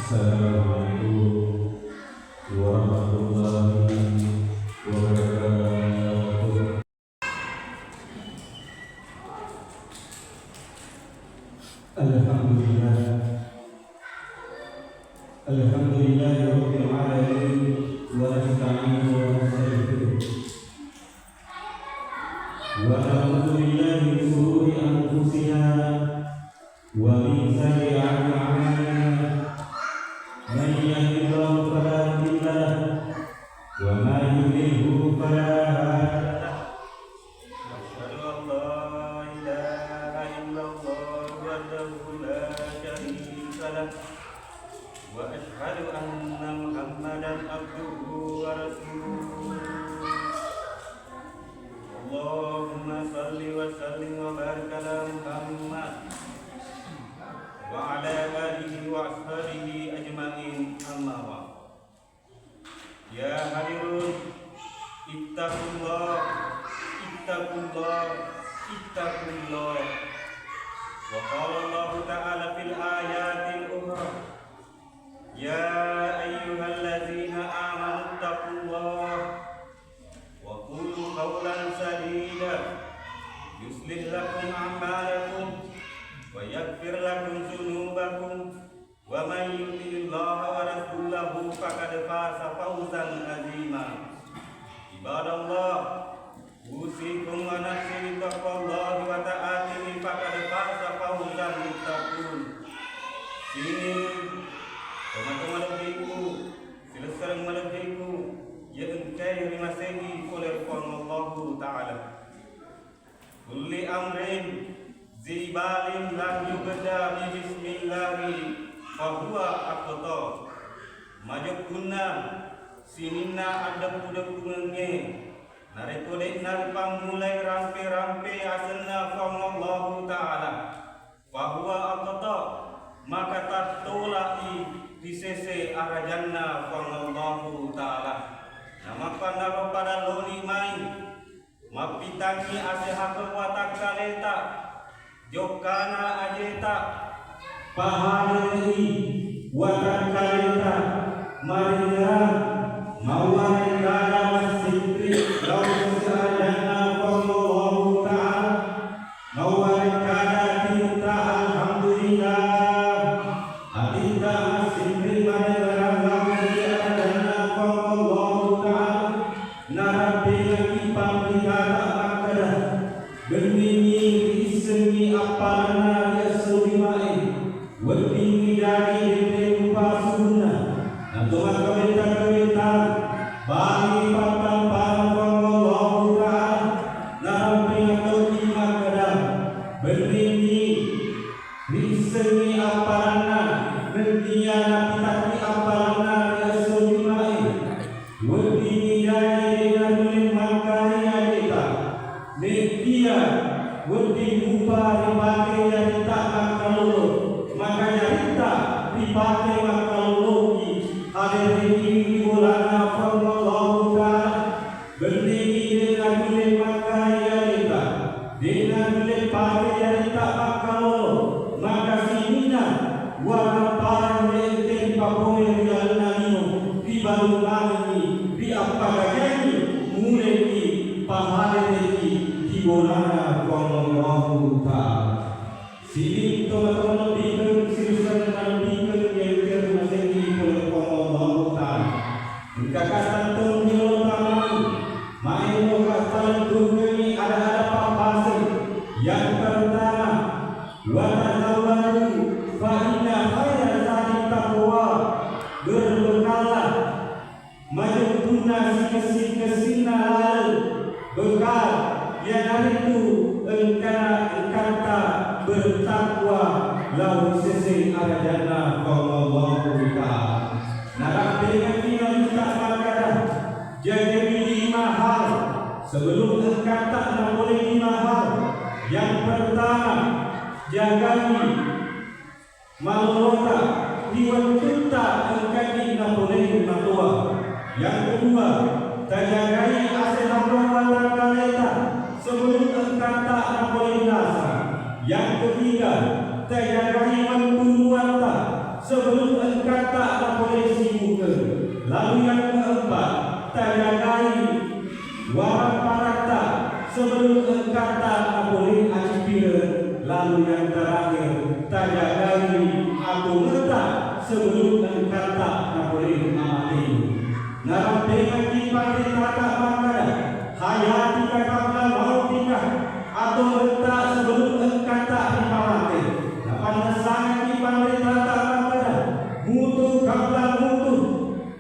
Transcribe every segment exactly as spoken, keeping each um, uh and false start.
Assalamualaikum warahmatullahi wabarakatuh. Alhamdulillah. Alhamdulillahi rabbil alamin. Wa nasta'inuhu wa nastaghfiruh. Wa na'udzu billahi min shururi anfusina wa min sayyiati a'malina. Man yahdihillahu fala mudilla lahu wa man yudlilhu fala hadiya lahu. Asyhadu an la ilaha illallah wahdahu la syarika lah. Wa asyhadu anna Muhammadan abduhu wa rasuluh. Allahumma salli wa sallim wa barik ala Muhammad wa ala alihi wa ashabihi ajma'in, amma ba'd. Ya hadirun, ittaqullah, ittaqullah, ittaqullah. Wa qala Allahu ta'ala fil ayatil ukhra, ya ayyuhalladzina amanu ittaqullah wa qulu qawlan sadida, yuslih lakum a'malakum wa yaghfir lakum dzunubakum, wa man yuti'illaha wa rasulahu faqad faza fawzan azima. Ibadallah, usikum wa nafsi bitaqwallahi wa ta'atihi faqad faza fawzan muttaqun. Sining, tomatoa malebbiku, silessureng malebbiku, iya engkae rimasengi pole ri Puang Allahu Ta'ala. Kulli amrin zibalin lam yubda bi bismillahi fahuwa aqta. Majeppunna sininna addeppu-deppungengnge, narekko de'na ripammulai rampe-rampe asenna Puang Allahu Ta'ala, fahuwa aqta, maka tattola'i ri sese arajanna Puang Allahu Ta'ala. Namappannaro pada loni mai, mappitangngi asehakeng watakkaleta, jokkana ajeta, pahadere'i watakkaleta, maringerang, mawwarekkada massikri lao ri sese arajanna Puang Allahu Ta'ala. Mawwarekkada tiutta alhamdulillah. Atitta massikri maringerang lao ri sese arajanna Puang Allahu Ta'ala. Narappengekki panritata makkeda, benningngi riissengngi appalanna ri esso Juma'e, weddingngi jaji denre rupa susunna, nato makkawenta-kawenta, bali pattamparang Puang Allahu Ta'ala. Narappengekki makkeda, benningngi riissengngi appalanna, nenniya napitakki appalanna ri esso Juma'e, weddingngi jaji de' nanulle makkai ajeta. Nekkiya wedding mupa ripake jaritta makkalolo, maka jaritta ripake makkaloloki, hadereki ri bolana Puang Allahu Ta'ala. Benningngi de' nanulle makkai ajeta, de' nanulle pake jaritta makkalolo, maka sininna warapparang de' engka ripapole ri lalenna lino, ribalu manengngi, riappagajangi muleki pahadereki ri bolana Puang Allahu Ta'ala. Sining tomatoa malebbikeng, silessureng malebbikeng, iya engka rimasengngi pole ri Puang Allahu Ta'ala. Engka kattantong riolo tamai, maelo kappalettukengngi ada-ada pabbaseng. Yang pertama, wa tazawwadu fa inna khaira zadi taqwa. Berbekallah. Majeppunna sikessing-kessinna laleng bekal, iyanaritu engkana engkatta bertakwa lao ri sese arajanna Puang Allahu Ta'ala. Narappengekki Nabitta makkada, jagaiwi lima hal sebelum engkatta napolei lima hal. Yang pertama, jagaiwi malolota ri wettutta engkani napolei matoa. Yang kedua, tajagai asehakeng watakkaleta sebelum engkatta napolei lasa. Yang ketiga, tajagai wettu luatta sebelum engkatta napole sibukeng. Lalu yang keempat, tajagai waramparatta sebelum engkatta napole acipireng. Lalu yang terakhir, tajagai atongetta sebelum engkatta napole amatei. Narampengekki panritata makkada, hayatika qabla mautika, atongetta sebelum engkatta ripamate. Napannessangekki panritata makkada, mutu qabla mutu,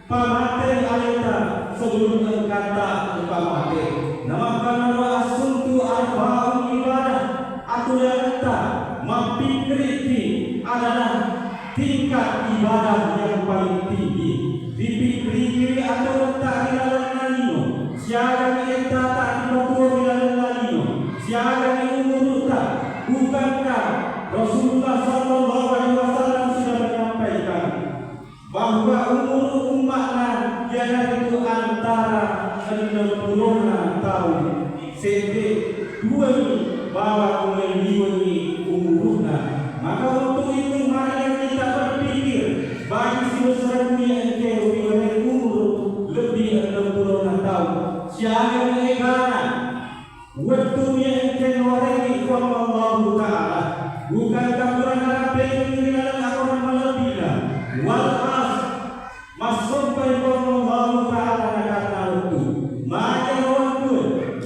pamate aleta sebelum engkatta ripamate. Namakkanaro assuntu arba'un ibadah, atulangetta mappikkirikki adalah tingkat ibadah yang paling tinggi. Ripikkirikki atongetta ri lalenna lino, siaga ettata ripatuo ri lalenna lino, siaga umurutta. Bukankah Rasulullah sallallahu alaihi wasallam sudah menyampaikan bahwa umur umma'na iyanaritu antara enneng pulona taung, sedde, duangi, bawang melliwengi umuruna. Maka untuk itu, marilah kita berpikir bagi silessureng engkae riwerengngi umur lebbi enneng pulona taung, siaga egana wettu engkae nawarengngi Puang Allahu Ta'ala. Bukankah pura narampengekki ri laleng akorang malebbina? Wal asr, massompai Puang Allahu Ta'ala nakanna wettu. Maja wettu,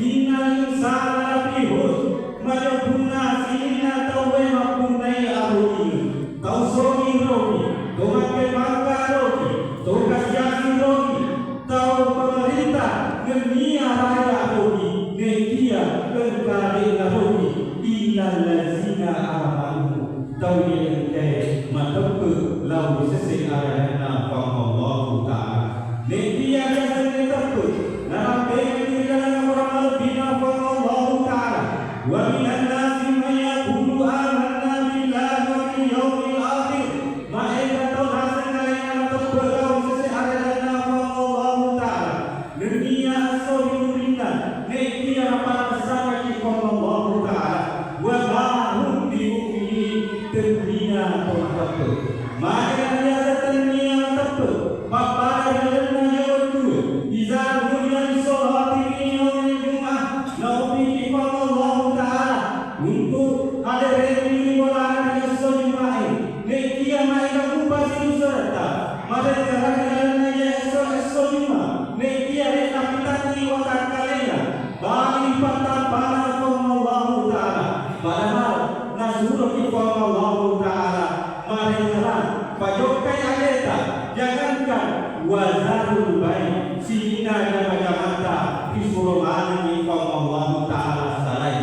innal insana lafi khusr, majeppunna sininna tauwe mappunnai arunging. Tau sogi rogi, to makke pangka rogi, to kasiasi rogi, tau pemerintah nennia raja rogi, nennia engka de'na rogi, innallazina amanu, tau engkae mateppe lao ri sese arajanna Puang Allahu Ta'ala. Nennia riaseng teppe, narampengekki ri laleng akorang malebbina Puang Allahu Ta'ala. Wa minan nasi man yaqulu amanna billahi wa bil yaumil akhir. Maega tau naseng alena mateppe lao ri sese arajanna Puang Allahu Ta'ala. Nennia esso ri murinna, nennia napannessangekki Puang Allahu Ta'ala. Wa ma hum bimu'minin, tennia to mateppe. Maega riaseng tennia mateppe? Pappada ri lalenna iye wettue, iza nudiya lis-sholati min yaumil jum'ah, naompiki Puang Allahu Ta'ala untuk haderengngi ri bolana ri esso Juma'e. Nennia maega mupa silessuretta, marengngerang ri lalenna iye esso, esso Juma'. Nennia de' napitangngi watakkalena, bali pattampana Puang Allahu Ta'ala. Padahal nasuroki Puang Allahu Ta'ala marengngerang, pajokkai aleta, jangankan wazarul bai', sininna jama-jamata risuro manengngi Puang Allahu Ta'ala salai.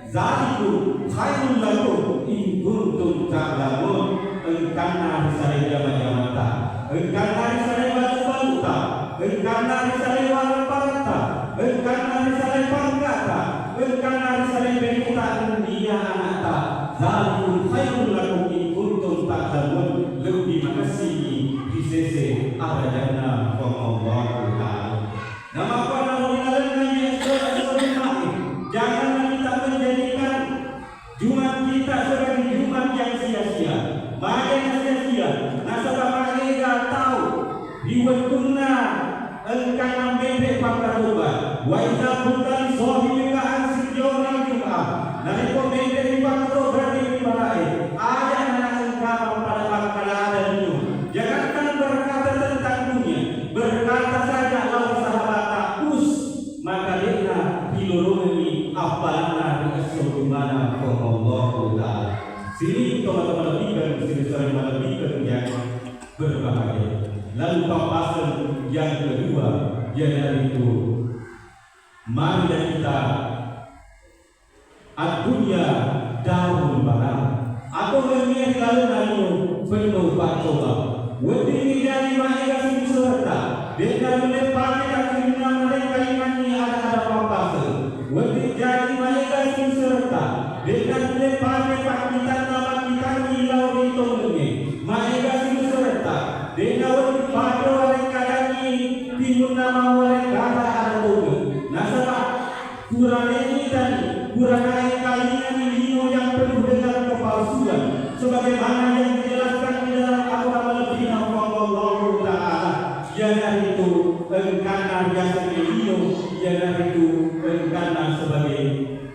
Zalikum khairul lakum in kuntum ta'lamun. Engkanna risalai jama-jamata, engkanna risalai balu-baluta, engkanna risalai waramparatta, engkanna risalai pangkata, engkanna risalai penuta nennia anakta. Zalikum khairul lakum in kuntum ta'lamun. Lebbi makessini ri sese arajanna Puang Allahu Ta'ala. Namakkuannaro ri lalenna iye esso, esso Juma'e, janganlah kita menjadikan Jumat kita sebagai Jumat yang sia-sia. Maega sia-sia? Nasaba maega tau ri wettunna engka nammenre pakkatoba. Wa idza qulta li shahibika ansit yaumal jum'ah. Narekko menre ri pakkatoba ri mimbarae, aja' na engka mappada makkalada lino. Jangankan berkata tentang dunia, berkata saja lao ri sahabata, us, maka de'na rilorongengngi appalanna ri esso Juma'na Puang Allahu Ta'ala. Sining tomatoa malebbikeng, silessureng malebbikeng yang berbahagia. Lalu pappaseng yang kedua, iyanaritu marilah kita Ad-dunya darul bala. Atongengnge ri lalenna lino penno paccoba. Weddingngi jaji maega silessuretta, de'na nulle pake takkirinna malekka inangngi ada-ada pappaseng. Wedding jaji maega silessuretta, de'na nulle pake pakkitanna makkitangngi lao ri tongengnge. Maega silessuretta, de'na wedding pake warekkadangngi timunna mawarekkada ada tongeng. Nasaba Purana itani, purana engkalingani lino yang penuh dengan kepalsuan, sebagaimana yang dijelaskan di dalam aturan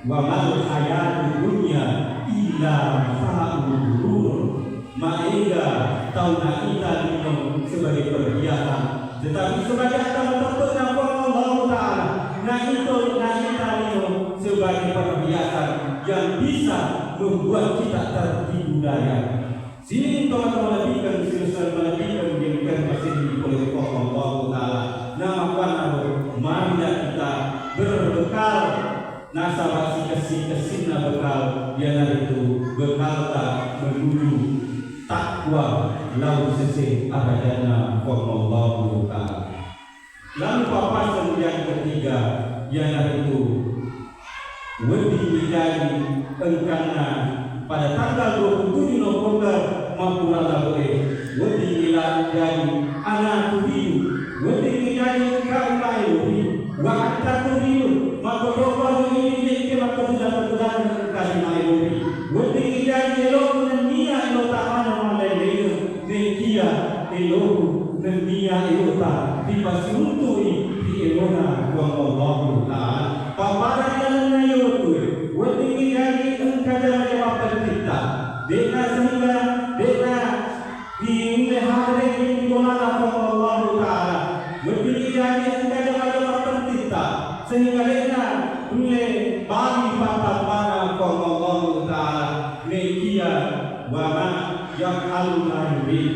Wa mal hayatud dunya illa mata'ul ghurur. Maega tau naita lino sebagai perhiasan, tetapi sebagai harta mateppe'na Puang Allah Ta'ala, naito naita lino sebagai perhiasan yang bisa membuat kita tertipu daya. Sining tomatoa malebbikeng, sining malebbikengngi engkae masenni pole ri Puang Allahu Ta'ala. Namakkannaro, marilah kita berbekal, nasaba sikessi-kessinna bekal iyanaritu bekalta menuju takwa lao ri sese arajanna Puang Allahu Ta'ala. Lalu pappasengngi yang ketiga, iyanaritu wedding ijaji engkanna pada tanggal dua puluh tujuh November mappura labe'e, wedding ijaji ana turidu, wedding ijaji engka umae lori, wa anta turidu, makkotoparo idi dekke makkotudang-kotudang engka di mae lori, wedding ijaji eloku nennia elota maneng mallaing-laingeng. Nekia eloku nennia elota ripasiruntu'i ri elona Puang Allahu Ta'ala. Pappada ri lalenna iye wettue, weddingngi jaji engka jama-jama pettitta. De'na sehingga, de'na riulle hadere ri bolana Puang Allahu Ta'ala. Weddingngi jaji engka jama-jama pettitta, sehingga de'na nulle bali pattappana Puang Allahu Ta'ala. Nekia wa ma yaf'alu ma yurid.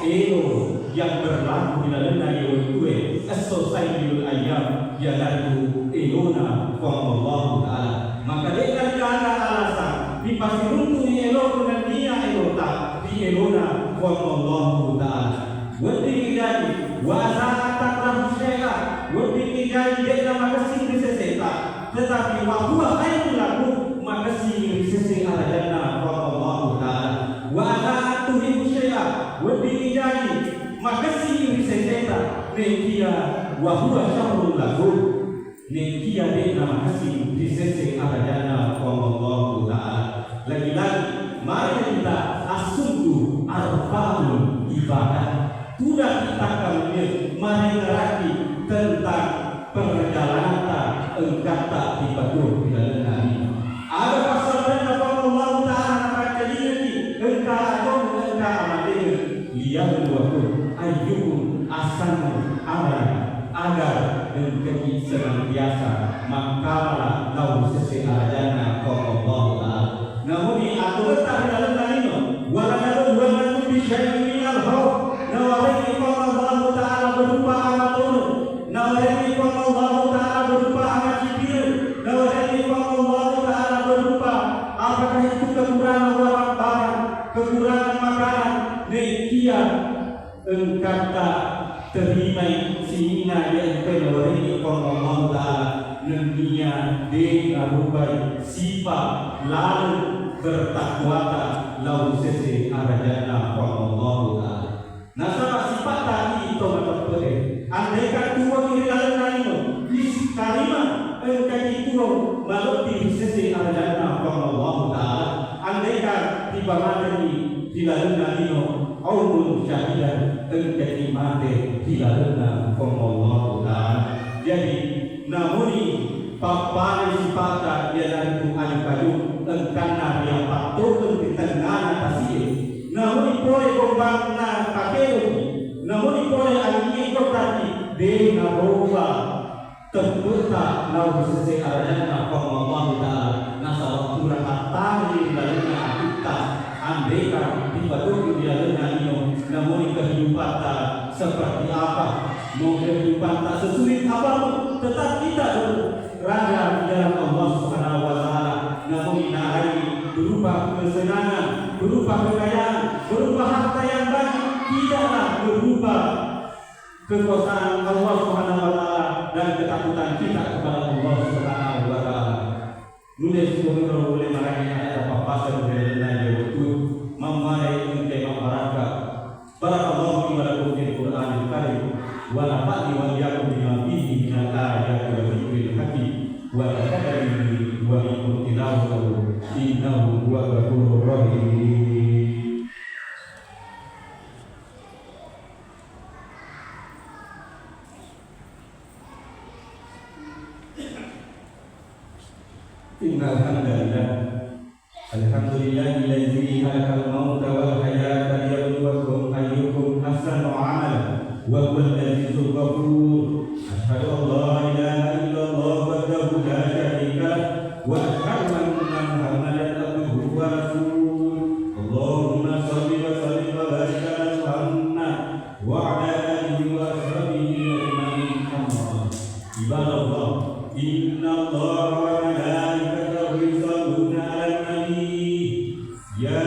Elo yang berlaku di lalenna iye wettue, esso sayyidul ayyam, iyanaritu elona Puang Allahu Ta'ala. Maka de'na rigaga alasan ripasiruntu'i eloku nennia elota ri elona Puang Allahu Ta'ala. Wedding ijaji, wa asa an takrahu syai'a, wedding ijaji de'na makessing ri seseta, tetapi wa huwa khairul lakum, makessing ri sese arajanna Puang Allahu Ta'ala. Wa asa an tuhibbu syai'a, wedding ijaji makessing ri seseta, nekia wa huwa syarrul lakum. Nekia de'na makessing ri sese arajanna Puang Allahu Ta'ala. Lagi-lagi, mari kita assuntu arfa'ul ibadah. Tudang kita kamunia marengeraki tentang perjalananta engkatta ripatuo ri lalenna lino. Aga passabarenna Puang Allahu Ta'ala napaccalingaki engka atongenna engka amatengeng. Liyabluwakum ayyukum ahsanu amala, agar engkaki senantiasa makkamala lao ri sese arajanna Puang Allahu Ta'ala. Namuni atongetta ri lalenna lino, walanabluwannakum bisyai'in minal khawf, nawarengngi Puang Allahu Ta'ala berupa amatoneng, nawarengngi Puang Allahu Ta'ala berupa amacipireng, nawarengngi Puang Allahu Ta'ala berupa apakah itu kekurangan barang-barang, kekurangan makanan, nekia engkatta terimai sininna iya engkae nawarengngi Puang Allahu Ta'ala, nennia de narupai sipa laleng bertakwata lao ri sese arajanna Puang Allahu Ta'ala. Nasaba sipatta idi to mateppe'e, andaikan tuwongi ri lalenna lino, is-, karima engkaki tuwong malebbi ri sese arajanna Puang Allahu Ta'ala, andaikan ripamateni ri lalenna lino, aunun syahidan, engkaki mate ri lalenna Puang Allahu Ta'ala. Jadi, namuni pappale sipatta iyanaritu aju-kaju engkanna riappattokeng ri tengngana tasi'e, namuni pole gombanna pakedoki, namuni pole angingngé gottaki, dé' naroba teppe'ta lao ri sesé arajanna Puang Allahu Ta'ala, nasaba pura hattani ri lalenna atitta, andéka ripatuju ri lalenna lino, namuni kehidupatta seperti apa, mau kehidupatta sesulit apapun, tetap kita berada di dalam Allah Subhanahu wa Ta'ala. Namuni naarai berupa kesenangan, berupa kekayaan, berupa harta yang banyak, tidaklah berupa kekuasaan Allah Subhanahu wa Ta'ala dan ketakutan kita kepada Allah Subhanahu wa Ta'ala. Nulle sukuru ro ulle marangi ada pappaseng ri lalenna iye wettu, mammalai engka mabbarakka. Barakallahu li wa lakum fil Qur'anil Karim, wa nafa'ni wa iyyakum bima fihi minal ayati wa dzikril hakim, wa taqabbal minni wa minkum tilawatahu, innahu huwal ghafurur rahim. الحمد لله. الحمد لله الذي خلق الموت والحياة ليبلوكم أيكم أحسن عملا وهو العزيز الغفور. أشهد أن لا إله إلا الله وحده لا شريك له وأشهد أن محمدا عبده ورسوله. اللهم صل وسلم وبارك على محمد وعلى آله وأصحابه أجمعين. أما بعد. عباد الله، إن الله وملائكته يصلون على النبي. يا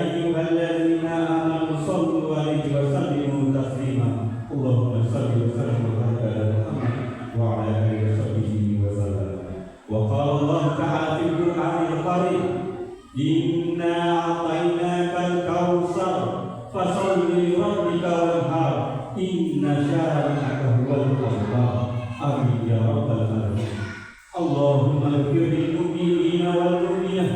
أيها الذين آمنوا صلوا عليه وسلموا تسليما. اللهم صل وسلم وبارك على محمد وعلى آله وصحبه وسلم. وقال الله تعالى في القرآن الكريم: إنا أعطيناك الكوثر فصل لربك وانحر إن شانئك هو الأبتر. آمين يا رب العالمين. اللهم اغفر للمؤمنين والمؤمنات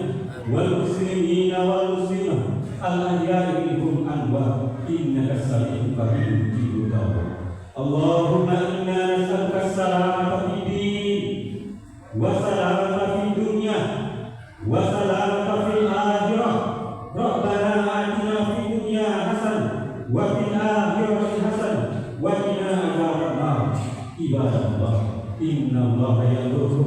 والمسلمين والمسلمات الأحياء منهم والأموات إنك سميع قريب مجيب الدعوات. اللهم إنا نسألك السلامة في الدين والسلامة في الدنيا والسلامة في الآخرة. ربنا آتنا في الدنيا حسنة وفي الآخرة حسنة وقنا عذاب النار. عباد الله، إن الله يأمركم